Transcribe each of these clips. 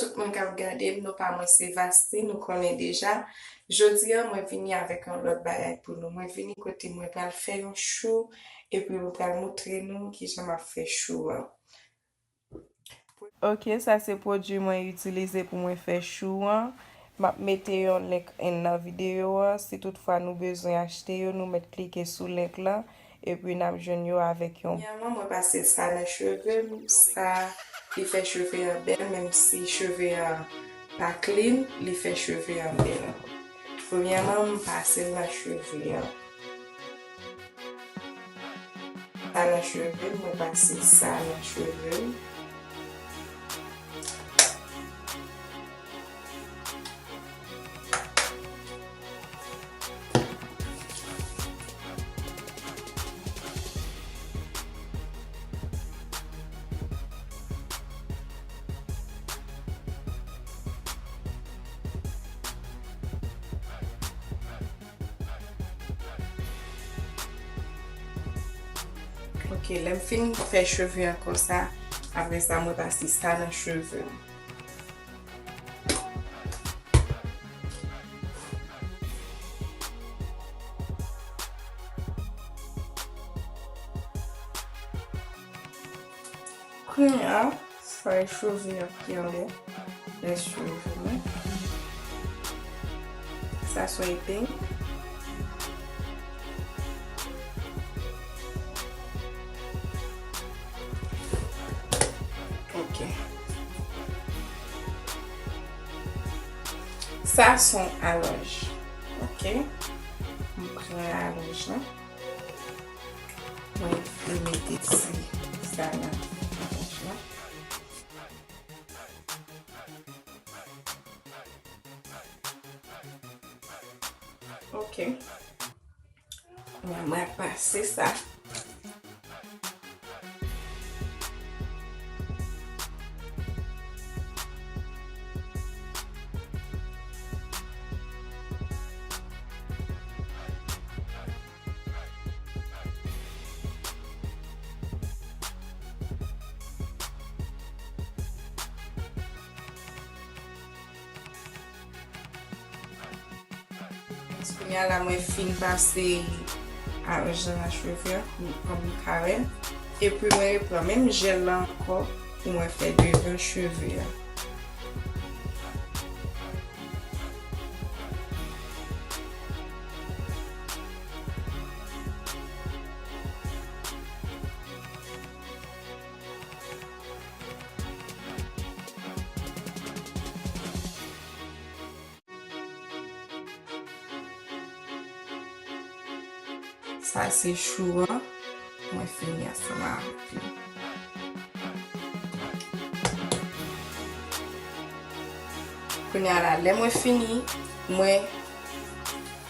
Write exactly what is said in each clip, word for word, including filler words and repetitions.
Tout moun k ap gade m, non pa mwen se Vasti, nou konnen deja. Jodi a, mwen vini avèk yon lòt bagay pou nou. Mwen vini kote mwen pral fè yon chou, epi mwen pral montre nou kijan m ap fè chou an. Ok, sa se pwodui mwen itilize pou mwen fè chou an. M ap mete yon link anndan videyo an. Si toutfwa nou bezwen achte yo, nou mèt klike sou link lan, epi n ap jwenn yo avèk yon. Premyèman, mwen pase sa nan cheve m. Sa, li fè cheve an bèl, menm si cheve an pa clean, li fè cheve an bèl. Premyèman, m pase l nan cheve an. Sa nan cheve m, mwen pase sa nan cheve m. Ok, lè m fin fè cheve an konsa, apre sa, mwen pase sa nan cheve m. Kounye a, sa e cheve an ki anlè rès cheve mwen. Sa se yon epeng. Ok. Sa se yon alonj. Ok. M pran alonj lan. Mwen vle mete ti sa nan alonj lan. Ok. Mwen, mwen pase sa. Kounye a la, mwen fin pase alonj lan nan cheve a, kòm nou ka wè. Epi mwen repran menm jèl la ankò pou mwen fè devan cheve a. Sa se chou an. Mwen fini ansanm avèk li. Kounye a la, lè mwen fini, mwen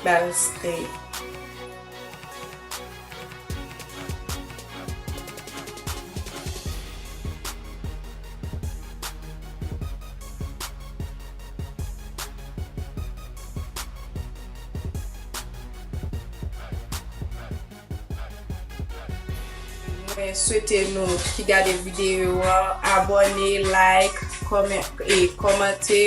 ba l stay. Mwen swete nou ki gade videyo an, abòne, like, kòmen-, e kòmante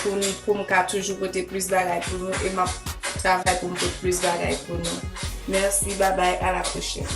pou n, pou m ka toujou pote plis bagay pou nou e m ap travay pou m pote plis bagay pou nou. Mèsi, babay, a la pwochèn.